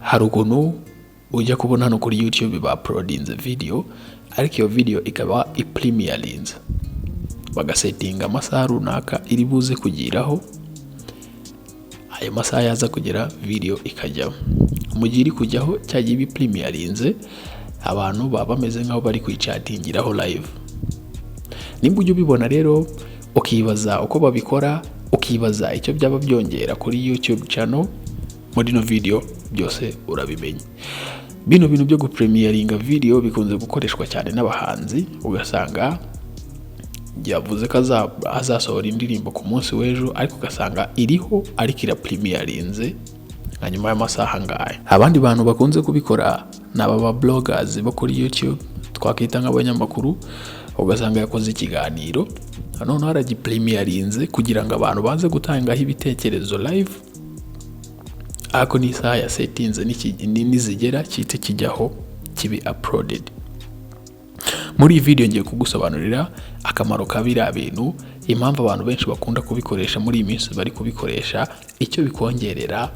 Hari ukuntu ujya kubona hano kuri YouTube bauploadinze video, ariko iyo video ikaba ipremierinze, bagasettinga amasaha runaka iri buze kugiraho. Ayo masaha yaza kugera, video ikajyaho. Mu gihe iri kujyaho, cyagiye iba ipremierinze, abantu baba bameze nk'aho bari kuyichattingiraho live. Nimba ujya ubibona rero ukibaza uko babikora, ukibaza icyo byaba byongera kuri YouTube channel, muri ino video byose urabimenya. Bino bintu byo gupremieringa video bikunze gukoreshwa cyane n'abahanzi. Ugasanga yavuze ko azasohora indirimbo ku munsi w'ejo, ariko ugasanga iriho ariko irapremierinze nka nyuma y'amasaha angahe. Abandi bantu bakunze kubikora ni aba ba bloggers bo kuri YouTube, twakwita nk'abanyamakuru. Ugasanga yakoze ikiganiro, noneho aragipremierinze kugira ngo abantu baze gutangaho ibitekerezo live, ariko n'isaha yasettinze nizigera gihite kijyaho, kibe uploaded. Muri iyi video ngiye kugusobanurira akamaro ka biriya bintu, impamvu abantu benshi bakunda kubikoresha muri iyi minsi bari kubikoresha, icyo bikongerera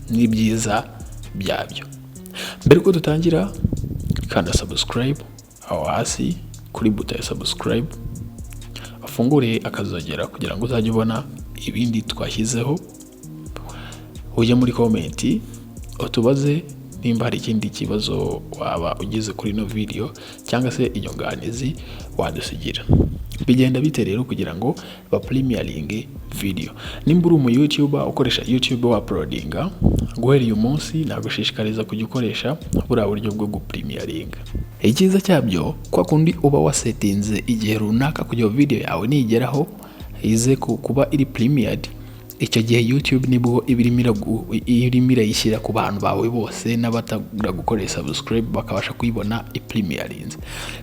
n'ibyiza byabyo. Mbere yuko dutangira, kanda subscribe aho hasi kuri buto ya subscribe, afungure akazogera kugira ngo uzajye ubona ibindi twashyizeho. Ujye muri comment utubaze nimba hari ikindi kibazo waba ugize kuri ino video cyangwa se inyunganizi wadusigira. Bigenda bite rero kugira ngo bapremieringe video? Nimba uri umu YouTuber ukoresha YouTube wa uploadinga, guhera uyu munsi nagushishikariza kujya ukoresha buriya buryo bwo gupremieringa. Icyiza cyabyo, kwa kundi uba wasettinze igihe runaka kugira ngo video yawe nigeraho ize kuba iri premiered, icyo gihe YouTube nibwo iba irimo irayishyira ku bantu bawe bose, n'abataragukorera subscribe bakabasha kuyibona ipremierinze.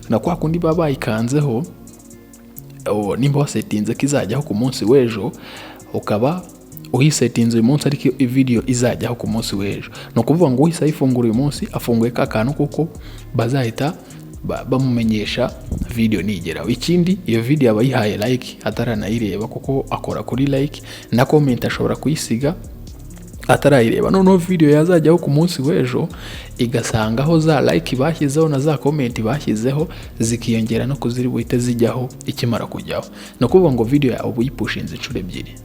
Na kwa kundi baba bayikanzeho, nimba wasettinze ko izajyaho ku munsi w'ejo, ukaba uyisettinze uyu munsi ariko video izajyaho ku munsi w'ejo, ni ukuvuga ngo uhise ayifungura uyu munsi afunguye ka kantu kuko bazahita bamumenyesha video nigeraho. Ikindi, iyo video aba ayihaye like ataranayireba, kuko akora kuri like, na comment ashobora kuyisiga atarayireba. Noneho video yazajyaho ku munsi w'ejo, igasangaho za like bashyizeho na za comment bashyizeho, zikiyongera no kuziri buhite zijyaho ikimara kujyaho. Ni ukuvuga ngo video yawe uba uyipushinze inshuro ebyiri.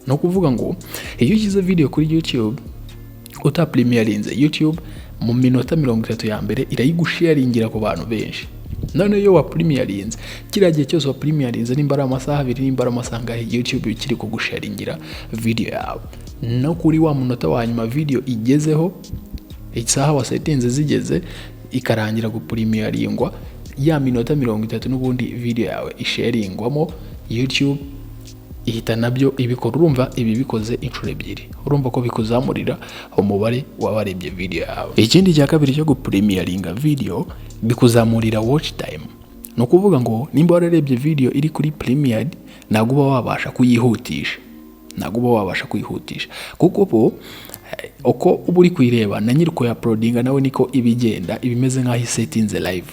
Ni ukuvuga ngo iyo ushyize video kuri YouTube utapremierinze, YouTube mu minota 30 ya mbere irayigusharingira ku bantu benshi. Noneho iyo wapremierinze, kiriya gihe cyose wapremierinze, nimba ari amasaha 2, nimba ari amasaha angahe, YouTube ikiri kugusharingira video yawe. No kuri wa munota wa nyuma video igezeho, isaha wasettinze zigeze ikarangira gupremieringwa, ya minota 30 n'ubundi video yawe isharingwamo, YouTube ihita nabyo ibikora. Urumva ibi bikoze inshuro ebyiri, urumva ko bikuzamurira umubare w'abarebye video yawe. Ikindi cya kabiri cyo gupremieringa video, bikuzamurira watch time. Ni ukuvuga ngo nimba wararebye video iri kuri premiered, ntabwo uba wabasha kuyihutisha, ntabwo uba wabasha kuyihutisha, kuko bo uko uba uri kuyireba na nyiri kuyauploadinga nawe niko iba igenda, iba imeze nk'aho isettinze live.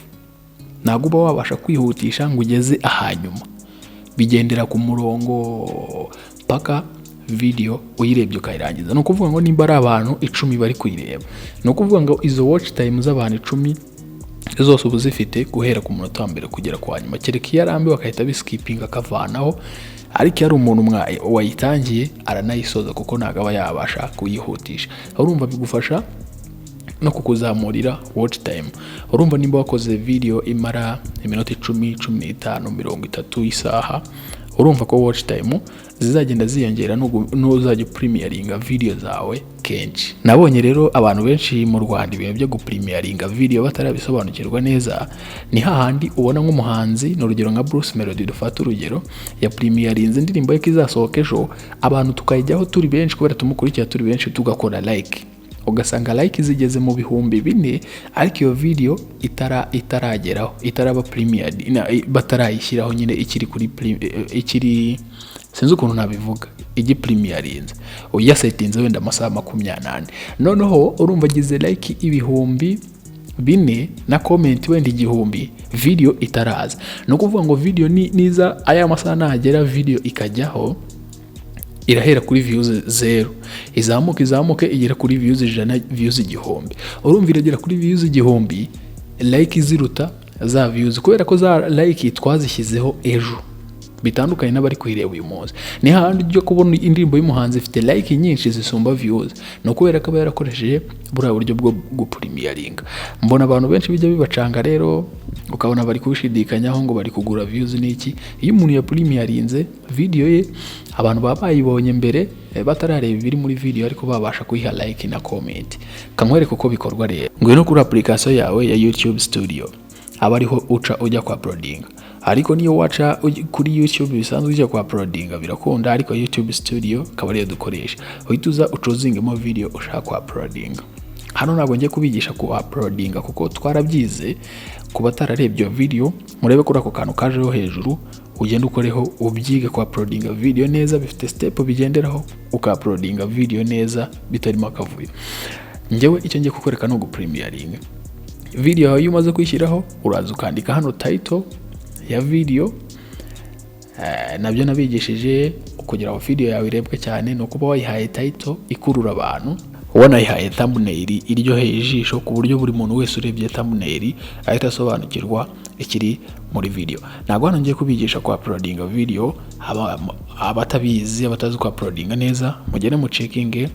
Ntabwo uba wabasha kwihutisha ngo ugeze ahanyuma, bigendera ku murongo paka video uyirebye ukayirangiza. Ni ukuvuga ngo nimba ari abantu 10 bari kuyireba, ni ukuvuga ngo izo watch time z'abantu 10 zose uba uzifite guhera ku munota wa mbere kugera ku wa nyuma, kereka iyo arambiwe agahita abiskippinga akavanaho. Ariko iyo ari umuntu wayitangiye, aranayisoza, kuko ntabwo aba yabasha kuyihutisha. Urumva bigufasha no kukuzamurira watch time. Urumva nimba wakoze video imara iminota 10, 15, 30, isaha, urumva ko watch time zizagenda ziyongera n'uzajya upremieringa video zawe kenshi. Nabonye rero abantu benshi mu Rwanda ibintu byo gupremieringa video batarabisobanukirwa neza. Ni hahandi ubona nk'umuhanzi, ni urugero nka Bruce Melody, dufate urugero, ya premierinze indirimbo ye ko izasohoka ejo, abantu tukayijyaho turi benshi kubera tumukurikira turi benshi, tugakora like, ugasanga like zigeze mu 4000, ariko iyo video itarageraho, itaraba premiered, batarayishyiraho nyine, ikiri kuri ikiri, sinzi ukuntu nabivuga, igipremierinze, uyasettinze wenda amasaha 24. Noneho urumva agize like 4000 na comment wenda 1000, video itaraza. Ni ukuvuga ngo video niza aya masaha nagera, video ikajyaho. Irahera kuri views 0, izamuke, izamuke, igera kuri views 100, views 1000. Urumva iragera kuri views 1000, like ziruta za views, kubera ko za like twazishyizeho ejo, bitandukanye n'abari kuyireba uyu munsi. Ni hahandi ujya kubona indirimbo y'umuhanzi ifite like nyinshi zisumba views, ni ukubera ko aba yarakoresheje buriya buryo bwo gupremieringa. Mbona abantu benshi bijya bibacanga rero, ukabona bari kubishidikanyaho ngo bari kugura views n'iki. Iyo umuntu yapremierinze video ye, abantu baba bayibonye mbere, batarareba ibiri muri video, ariko babasha kuyiha like na comment. Kankwereka uko bikorwa rero. Ngwino kuri application yawe ya YouTube Studio, aba ariho uca ujya kwa uploadinga. Ariko niyo waca kuri YouTube bisanzwe ujya kwa uploadinga birakunda, ariko YouTube Studio akaba ariyo dukoresha. Uhita uza uchoosingemo video ushaka kwa uploadinga. Hano ntabwo ngiye kubigisha ku uploadinga kuko twarabyize. Ku batararebye iyo video, murebe kuri ako kantu kajeho hejuru, ugende ukoreho ubyige ku uploadinga video neza. Bifite step bigenderaho, uka uploadinga video neza bitarimo akavuyo. Njyewe icyo ngiye kukwereka ni ugupremieringa video yawe. Iyo umaze kuyishyiraho, uraza ukandika hano title ya video. Nabyo nabigishije, kugira ngo video yawe irebwe cyane ni ukuba wayihaye title ikurura abantu, wanayihaye thumbnail iryoheye ijisho, ku buryo buri muntu wese urebye thumbnail ahita asobanukirwa ikiri muri video. Ntabwo hano ngiye kubigisha ku uploadinga video. Abatabizi, abatazi ku uploadinga neza, mugende mu checking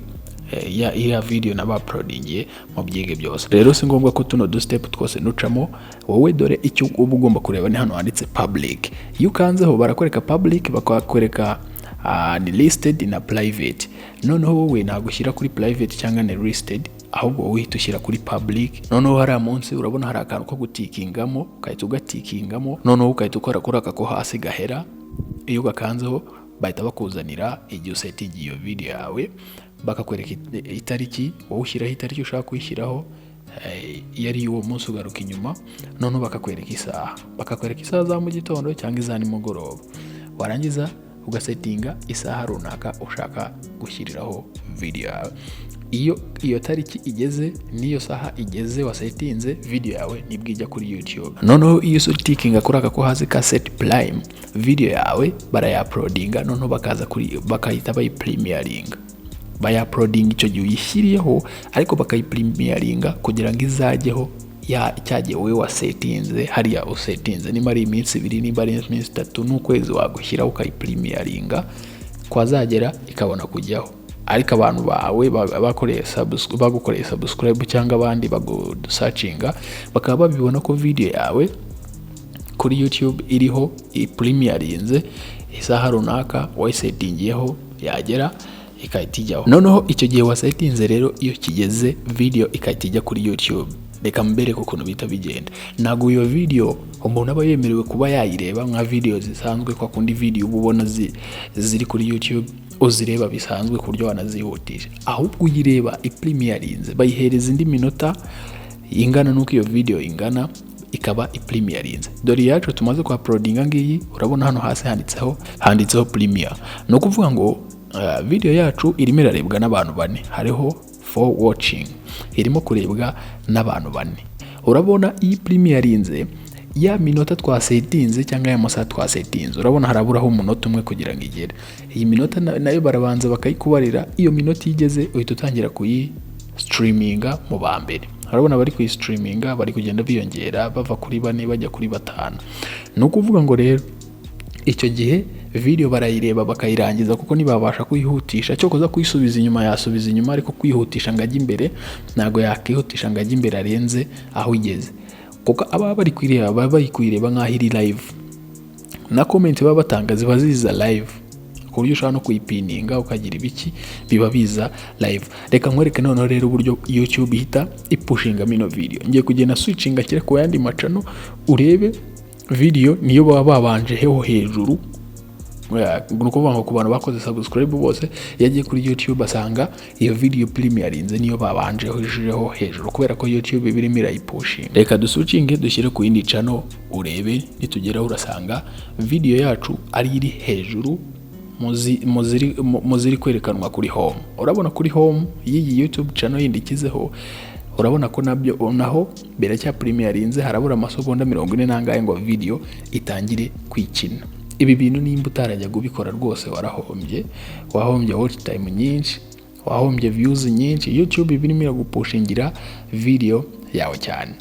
ya iriya video naba uploadingiye, mubyige byose. Rero si ngombwa ko tuno du step twose nucamo wowe. Dore icyo uba ugomba kureba ni hano handitse public. Iyo ukanzeho barakwereka public, bakakwereka ni listed na private. Noneho wowe ntabwo ushyira kuri private cyangwa ni listed, ahubwo wowe uhita ushyira kuri public. Noneho hariya munsi urabona hari akantu ko gutickingamo, ugahita ugatickingamo, noneho ugahita ukora kuri aka ko hasi gahera. Iyo ugakanzeho bahita bakuzanira igihe usettingiye iyo video yawe, bakakwereka itariki. Wowe ushyiraho itariki ushaka kuyishyiraho, iyo ari uwo munsi ugaruka inyuma, noneho bakakwereka isaha, bakakwereka isaha za mu gitondo cyangwa iza nimugoroba. Warangiza ugasettinga isaha runaka ushaka gushyiriraho video yawe. Iyo iyo tariki igeze n'iyo saha igeze wasettinze, video yawe nibwo ijya kuri YouTube. Noneho iyo utickinga kuri aka ko hasi ka set prime, video yawe barayauploadinga, noneho bakaza kuri bakahita bayipremieringa. Bayauploadinga icyo gihe uyishyiriyeho, ariko bakayipremieringa kugira ngo izajyeho ya cyagihe wowe wasettinze hariya usettinze, niba ari iminsi 2, niba ari iminsi 3 n'ukwezi wagushyiraho, ukayipremieringa, kwazagera ikabona kujyaho. Ariko abantu bawe bagukoreye subscribe cyangwa abandi bagusearchinga bakaba babibona ko video yawe kuri YouTube iriho ipremierinze isaha runaka wayisettingiyeho, yagera ikahita ijyaho. Noneho icyo gihe wasettinze rero iyo kigeze, video ikahita ijya kuri YouTube. Reka mbereke ukuntu bihita bigenda. Ntabwo iyo video umuntu aba yemerewe kuba yayireba nka video zisanzwe, kwa kundi video uba ubona ziri kuri YouTube uzireba bisanzwe ku buryo wanazihutisha, ahubwo uyireba ipremierinze. Bayihereza indi minota ingana n'uko iyo video ingana, ikaba ipremierinze. Dore iyacu tumaze ku uploadinga ngiyi. Urabona hano hasi handitseho premiere. Ni ukuvuga ngo video yacu irimo irarebwa n'abantu bane, hariho four watching, irimo kurebwa n'abantu bane. Urabona iyi premierinze ya minota twasettinze cyangwa ya masaha twasettinze, urabona haraburaho umunota umwe kugira ngo igere. Iyi minota nayo barabanza bakayikubarira. Iyo minota iyo igeze, uhita utangira kuyi streaminga mu ba mbere. Urabona bari kuyistreaminga, bari kugenda biyongera, bava kuri bane bajya kuri batanu. Ni ukuvuga ngo rero icyo gihe video barayireba bakayirangiza, kuko ntibabasha kuyihutisha. Cyokoza kuyisubiza inyuma yasubiza inyuma, ariko kwihutisha ngo ajye imbere ntabwo yakihutisha ngo ajye imbere arenze aho igeze, kuko ababa bari kuyireba baba bari kuyireba nk'aho iri live, na comment baba batanga ziba ziza live, ku buryo ushobora no kuyipinninga ukagira ibiki, biba biza live. Reka nkwereke noneho rero uburyo YouTube ihita ipushingamo ino video. Ngiye kugenda switchinga kire ku yandi macano, urebe video niyo baba babanjeho hejuru. Ni ukuvuga ngo ku bantu bakoze subscribe bose, iyo agiye kuri YouTube asanga iyo video premierinze niyo babanjeho hejuru, kubera ko YouTube iba irimo irayipushinga. Reka duswitchinge dushyire ku yindi channel urebe. Nitugeraho urasanga video yacu ari iri hejuru mu ziri kwerekanwa kuri home. Urabona kuri home y'iyi YouTube channel yindi ikizeho, urabona ko nabyo naho biracya premierinze, harabura amasegonda 40 n'angahe ngo video itangire kwikina. Ibi bintu nimba utarajya kubikora rwose warahombye. Wahombye watch time nyinshi, wahombye views nyinshi. YouTube iba irimo iragupushingira video yawe cyane.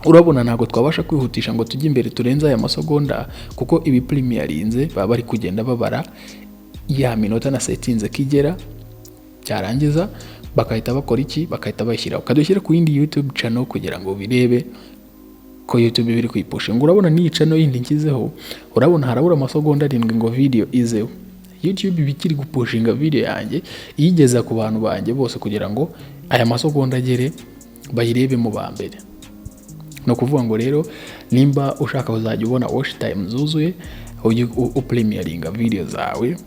Urabona ntabwo twabasha kwihutisha ngo tujye imbere turenze aya masegonda, kuko ibi premierinze baba bari kugenda babara ya minota na setinze kigera, cyarangiza bagahita bakora iki? Bagahita bashyiraho. Ukadushyira ku yindi YouTube channel kugira ngo birebe ko YouTube iba iri kuyipushinga. Urabona n'iyi channel yindi nshyizeho, urabona harabura amasegonda 7 ngo video izeho. YouTube iba ikiri gupushinga video yanjye, iyigeza ku bantu banjye bose kugira ngo aya masegonda agere bayirebe mu ba mbere. Ni ukuvuga ngo rero nimba ushaka kuzajya ubona watch time zuzuye, ujye upremieringa video zawe.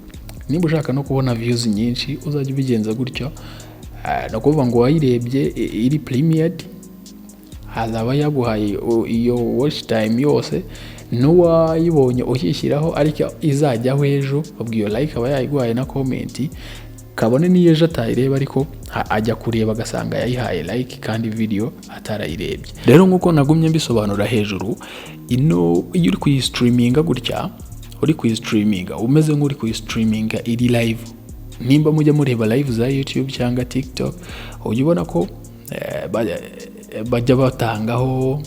Nimba ushaka no kubona views nyinshi, uzajya ubigenza gutyo. Ni ukuvuga ngo wayirebye iri premiered hazaba yaguhaye iyo watch time yose, n'uwayibonye ukishyiraho ariko izajyaho ejo, ubwo iyo like aba yayiguhaye na comment, kabone n'iyo ejo atayireba, ariko ajya kureba agasanga yayihaye like kandi video atarayirebye. Rero nk'uko nagumye mbisobanura hejuru, ino iyo uri kuyistreaminga gutya, uri kuyistreaminga umeze nk'uri kuyistreaminga iri live. Nimba mujya mureba live za YouTube cyangwa TikTok, ujya ubona ko bajya batangaho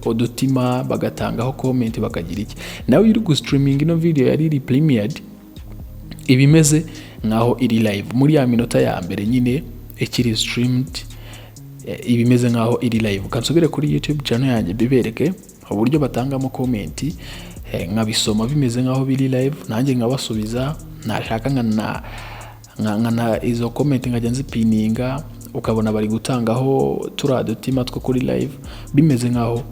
udutima, bagatangaho comment, bakagira iki. Nawe iyo uri gustreaminga ino video yari iri premiered, iba imeze nkaho iri live muri ya minota ya mbere nyine ikiri streamed, iba imeze nkaho iri live. Kansubire kuri YouTube channel yanjye bibereke uburyo batangamo comment, nkabisoma bimeze nkaho biri live, nanjye nkabasubiza, nashaka nkana izo comment nkajya nzipininga, ukabona bari gutangaho turiya dutima two kuri live, bimeze nkaho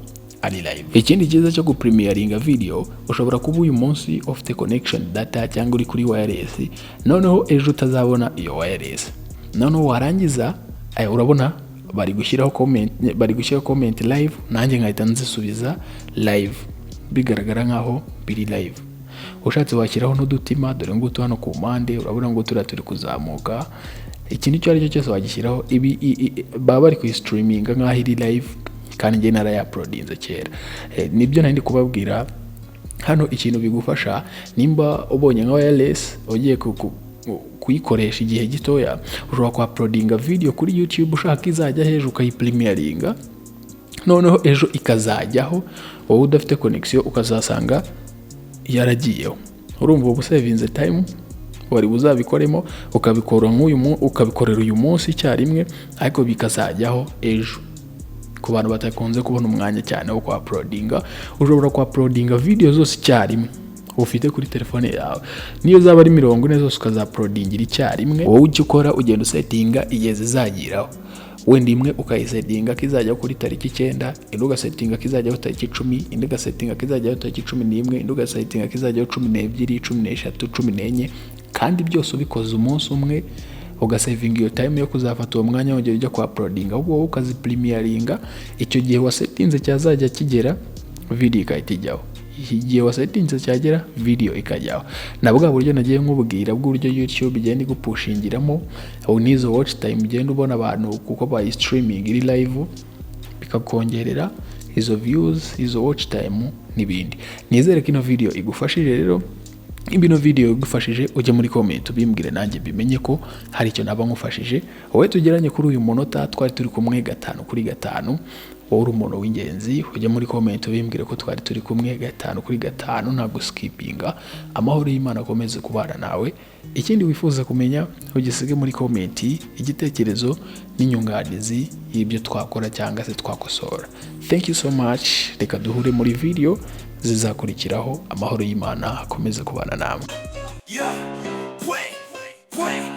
ari live. Ikindi cyiza cyo gupremieringa video, ushobora kuba uyu munsi ufite connection data cyangwa uri kuri wireless, noneho ejo utazabona iyo wireless, noneho warangiza urabona bari gushyiraho comment, bari gushyiraho comment live, nanjye nkahita nzisubiza live, bigaragara nkaho biri live. Ushatse washyiraho n'udutima, dore ngutu hano ku mpande, urabona ngo turiya turi kuzamuka. Ikintu icyo ari cyo cyose wagishyiraho. Ibi baba bari kuyistreaminga nk'aho iri live kandi njye narayauploadinze kera. Nibyo nari ndi kubabwira hano. Ikintu bigufasha, nimba ubonye nka wireless ugiye kuyikoresha igihe gitoya, ushobora kuuploadinga video kuri YouTube ushaka izajya hejuru, ukayipremieringa, noneho ejo ikazajyaho, wowe udafite connection ukazasanga yaragiyeho. Urumva uba usavinze time wari buzabikoremo, ukabikora nk'uyu ukabikorera uyu munsi icyarimwe, ariko bikazajyaho ejo. Ku bantu batakunze kubona umwanya cyane wo kuuploadinga, ushobora kuuploadinga video zose icyarimwe ufite kuri telefone yawe, niyo zaba ari 40 zose ukazauploadingira icyarimwe. Wowe icyo ukora, ugenda usetinga igihe zizagiraho. Wenda imwe ukayisetinga ko izajya kuri tariki 9, indi ugasetinga ko izajyaho tariki 10, indi ugasetinga ko izajyaho tariki 11, indi ugasetinga ko izajyaho 12, 13, 14, kandi byose ubikoze umunsi umwe, ugasevinga iyo time yo kuzafata uwo mwanya wongera ujya kwa uploadinga. Ahubwo wowe ukazipremieringa, icyo gihe wasetinze cyazajya kigera video igahita ijyaho, igihe wasetinze cyagera video ikajyaho. Na bwa buryo nagiye nkubwira bw'uburyo YouTube igenda igupushingiramo n'izo watch time ugenda ubona abantu kuko bayi streaming iri live, bikakongerera izo views, izo watch time n'ibindi. Nizere ko ino video igufashije. Rero nimba ino video igufashije, ujye muri comment ubimbwire, nanjye bimenye ko hari icyo naba nkufashije. Wowe tugeranye kuri uyu munota, twari turi kumwe gatanu kuri gatanu, wowe uri umuntu w'ingenzi. Ujye muri comment ubimbwire ko twari turi kumwe gatanu kuri gatanu, nta guskipinga. Amahoro y'Imana akomeze kubana nawe. Ikindi wifuza kumenya ugisige muri comment, igitekerezo n'inyunganizi y'ibyo twakora cyangwa se twakosora. Thank you so much. Reka duhure muri video zizakurikiraho. Amahoro y'Imana akomeze kubana namwe. Yeah, wait, wait,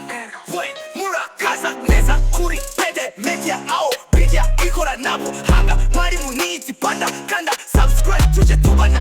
wait. Murakaza neza kuri Pede Media, aho bijya ikoranabuhanga. Mwarimu nitipanda, kanda subscribe tujye tubana.